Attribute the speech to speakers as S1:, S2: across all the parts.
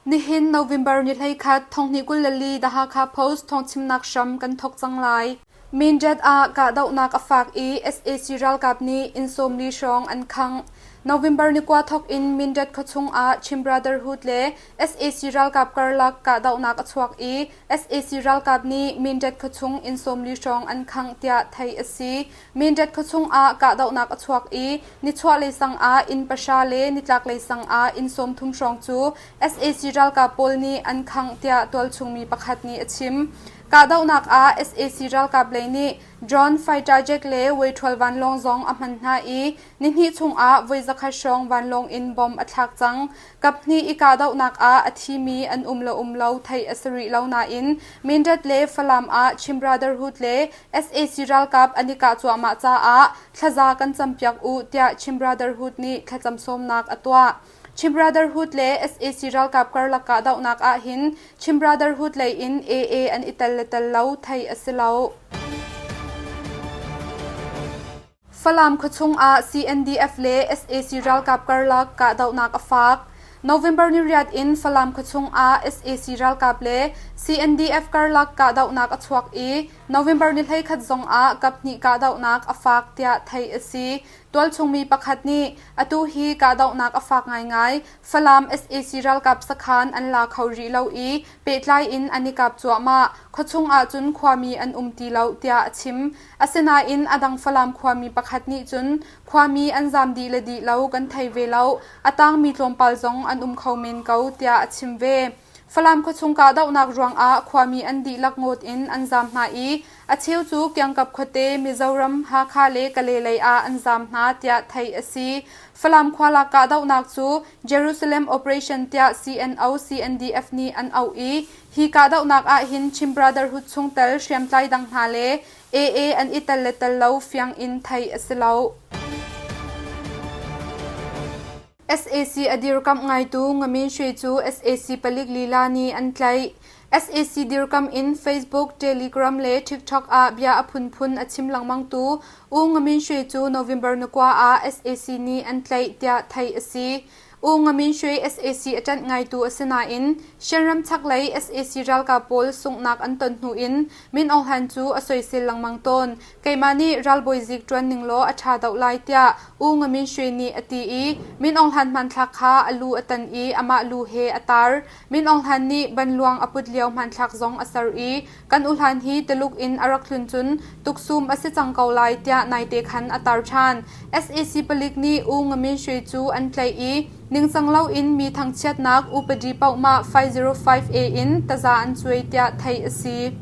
S1: Nihin November ni 11 thonghnih 24 The Hakha Post thawngchimnak hram kan thawk cang lai. Mindat ah kahdohnak a fak i sac ralkap nih inn 40 hrawng an khangh. November ni kua thawk in Mindat khuachung ah Chin Brotherhood le sac ralkap karlak kahdohnak a chuak i sac ralkap nih Mindat khuachung inn 40 hrawng an khangh tiah theih a si. Mindat khuachung ah kahdohnak a chuak i nichuahlei sang ah inn pahra le nitlaklei sang ah inn 30 hrawng cu sac ralkap pawl nih an khangh tiah tualchung mi pakhat nih a chim. Kahdohnak ah sac ralkap lei nih drone fighter jet le weiṭhual vanlawng zong a hman hna i nihnih chungah voi zakhat hrawng vanlawng in bomb a thlak cang. Kaphnih i kahdohnak ah a thimi an um le um lo theih a si rih lo nain Mindat le Falam ah Chin Brotherhood le sac ralkap an i kah cuahmah caah thlaza kan campiak u tiah Chin Brotherhood nih thlacam sawmnak a tuah. Chin Brotherhood le sac ralkap karlak kahdohnak ahhin Chin Brotherhood lei in AA an i tel le tel lo theih a si lo. Falam khuachung ah CNDF le sac ralkap karlak kahdohnak a fak. November ni riat in Falam khuachung ah sac ralkap le CNDF karlak kahdohnak a chuak i November ni 11 zong ah kaphnih kahdohnak a fak tiah theih a si. Tualchung mi pakhat nih, Atu hi kahdohnak a fak ngaingai. Falam sac ralkap sakhan an la kho rih lo i pehtlai in an i kap cuahmah. Khuachung ahcun khuami an um ti lo, tiah a chim. Asinain a dang Falam khuami pakhat nih cun, Khuami an zaam dih le dih lo kan thei ve lo. A tangmi tlawmpal zong an um kho men ko, tiah a chim ve. Falam khuachung kahdohnak ruangah khuami an dihlak ngawt in an zaam hna i a cheu cu kiangkap khuate Mizoram, Hakha le Kale lei ah an zaam hna tiah theih a si. Falam khua lak kahdohnak cu Jerusalem Operation tiah CNO CNDF nih an auh i hi kahdohnak ahhin Chin Brotherhood chungtel hriamtlai dang hna le AA an i tel le tel lo fiang in theih a si lo. Sac a dirkamh ngaitu Ngamin Shwe cu sac palik lila nih an tlaih. Sac dirkamh in Facebook, Telegram le TikTok ah bia a phunphun a chim lengmangtu U Ngamin Shwe cu November ni kua ah sac nih an tlaih tiah theih a si. U Ngamin Shwe sac a ṭanh ngaitu a si nain Shan chaklei sac ralkap pawl sunghnak an ton hnu in Min Aung Hlaing cu a soisel lengmang tawn. Keimah nih ralbawi zik ṭuan ning law a ṭha deuh lai tiah U Nga Min Shwe nih a ti i Min Aung Hlaing hmanthlak kha a lu a tan i amah lu he a tar. Min Aung Hlaing nih banluang a put lio hmanthlak zong a ser i kan u Hlaing hi Tuluk in a rak tlun cun tuksum a si cang ko lai tiah naite khan a tar ṭhan. Sac palik nih U Nga Min Shwe cu an tlaih i ningcang loin mi thangchiatnak upadi paohmah 505A in taza an cuai tiah theih a si.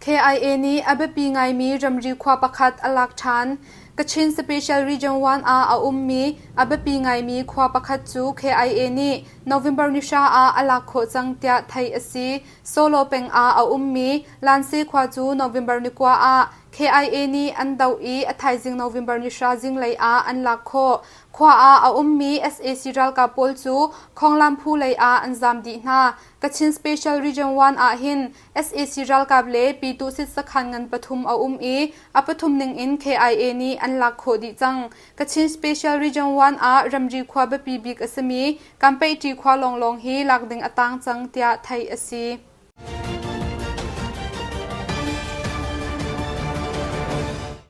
S1: KIA nih a biapi ngaimi ramri khua pakhat a lak ṭhan. Kachin Special Region 1 ah a ummi a biapi ngaimi khua pakhat cu KIA nih November ni hra ah a lak khawh cang tiah theih a si. Solo peng ah a ummi Lanse khua cu November ni kua ah KIA nih an doh i a thaizing November ni hra zinglei ah an lak khawh. Khua ah a ummi sac ralkap pawl cu Khawnglam phu lei ah an zaam dih hna. Kachin Special Region 1 ah hin sac ralkap le Pyituhsit sakhan ngan pathum a um i a pathum ning in KIA nih an lak khawh dih cang. Kachin Special Region 1 ah ramri khua biapi bik a simi Kampeihṭi khua lawnglawng hi lak ding a tang cang tiah theih a si.